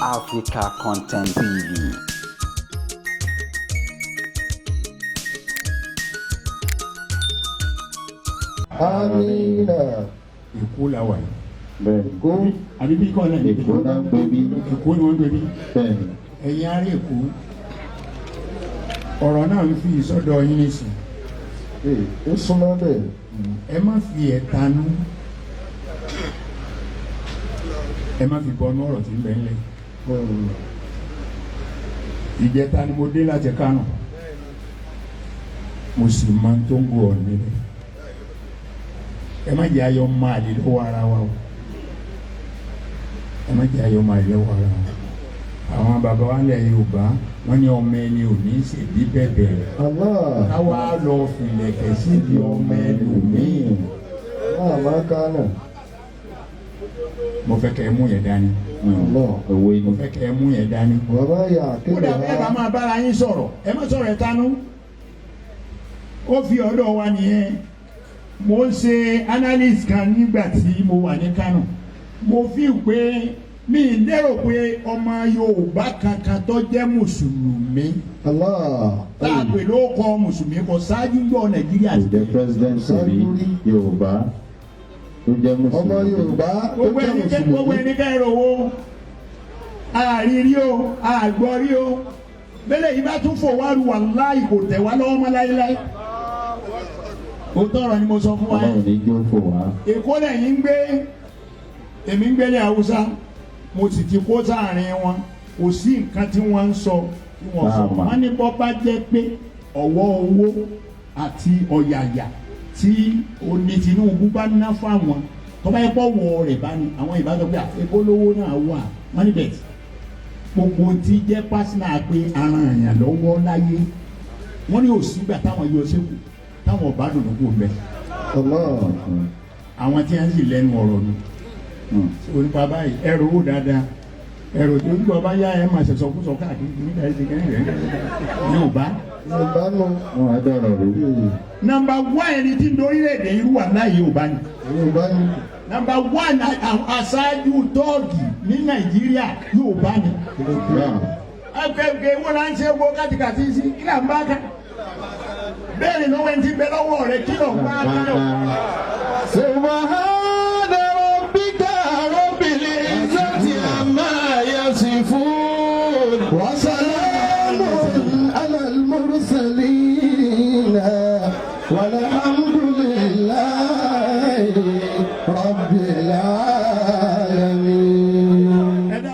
Africa Content TV. Amina. Èkó la wà yìí. Bẹ́ẹ̀ni. Èkó. Àbí bí kọ́ náà ní? Èkó náà ń pè bí. Èkó ni wọ́n ń pè bí. Bẹ́ẹ̀ni. Ẹ̀yin ará Èkó, ọ̀rọ̀ náà ń fi ìsọdọ̀ yín nísìn. Ee, ó súnmọ́ bẹ́ẹ̀. Ẹ má fi ẹ̀tanú, ẹ má fi bọnú ọ̀rọ̀ tí ń bẹ ńlẹ̀. Ìjẹta ni mo dé láti Kánò, mo sì máa ń tó ń gbọ́ níbẹ̀. Ẹ má jẹ́ ayọ̀ máa lè lọ́wọ́ ara wa o, ẹ má jẹ́ ayọ̀ máa lè lọ́wọ́ ara wa. Àwọn bàbá wa lẹ̀ Yorùbá, wọ́n ní ọmọ ẹni ò ní ṣèdí bẹ̀bẹ̀ rẹ̀. Allah. Káwá lọ fìlẹ̀kẹ̀ síbi ọmọ ẹlòmíì. Allah máa kánà. Mo fẹ́ kẹ́ ẹ mú yẹn dání. Allah. Òwe Mo ni. fẹ́ kẹ́ ẹ mú yẹn dání. Wà má yà kéde Kódà bẹ́ẹ̀ bá máa bára yín sọ̀rọ̀, ẹ má sọ̀rọ̀ ẹ̀ tánú. Ó fi ọ̀dọ̀ wa nìyẹn. Mo ń ṣe analyst kan nígbà tí mo wà ní Kánò. Mo fi pé mi lérò pé ọmọ Yorùbá kankan tó jẹ́ mùsùlùmí, Allah. tá a pè ló kọ mùsùlùmí, kọ ṣáájú gbọ́ Nàìjíríà. Kò jẹ́ president rí Yorùbá tó jẹ́ Ọmọ mùsùlùmí. Yorùbá tó Gbogbo jẹ́ ẹni kẹ́, gbogbo mùsùlùmí. ẹni kẹ́ ẹ̀rọ wo àrírí o, àgbọ̀rí o. Bẹ́lẹ̀ yìí bá tún fò wá lu, wàláhì kò tẹ̀ wá lọ́wọ́ mọ́ láéláé. Òótọ́ ọ̀rọ̀ ni mo sọ fún wa. Ọlọ́run ní jó fò wá. Èkó lẹ́yìn ń gbé, èmi ń gbélé Haúsá, mo sì ti kó sáàrin wọn. Kò sí nǹkan tí wọ́n ń sọ tí wọ́n sọ. Àmà. Wọ́n ní bọ́ bá jẹ́ pé ọ̀wọ́ owó àti ọ̀yàyà tí oní Tinubu bá ná fáwọn, tó bá yẹ pọ̀ wọ rẹ̀ bá ní àwọn ìbájọ́ pé àfẹ́kọ́ náà wà, wọ́n ní bẹ̀ẹ̀ gbogbo tí jẹ́ pásínà pé ara àyàn lọ́wọ́ láyé, wọ́n ní òsíngbà táwọn yọ sẹ́kù táwọn ọ̀bá dùn kú mbẹ́. Allah. Àwọn tí wọ́n sì lẹ́nu ọ̀rọ̀ nù onípa báyìí, ẹrù owó dáadáa, ẹrù tó ń gbọ́ bá yá, ẹ máa ṣẹ̀ṣọ̀ kúsọ̀ káàkiri nígbà yìí kẹ́hìn Yorùbá. Yorùbá nù. Wọn á dọ̀rọ̀ rú. Number one, ẹni tí ń dorílẹ̀-èdè irú wà láàyè Yorùbá ni. Yorùbá nù. Number one, aṣáájú tọ́ọ̀gì ní Nàìjíríà, Yorùbá ni. Ẹgbẹ́ wo la ń ṣe wo kátìkàtì sí? Kí là ń bá ká? Bẹ́ẹ̀ ni lọ́wọ́ ẹni tí ń bẹ lọ́wọ́ rẹ̀, kí ló ń bá ká? Subhanallah.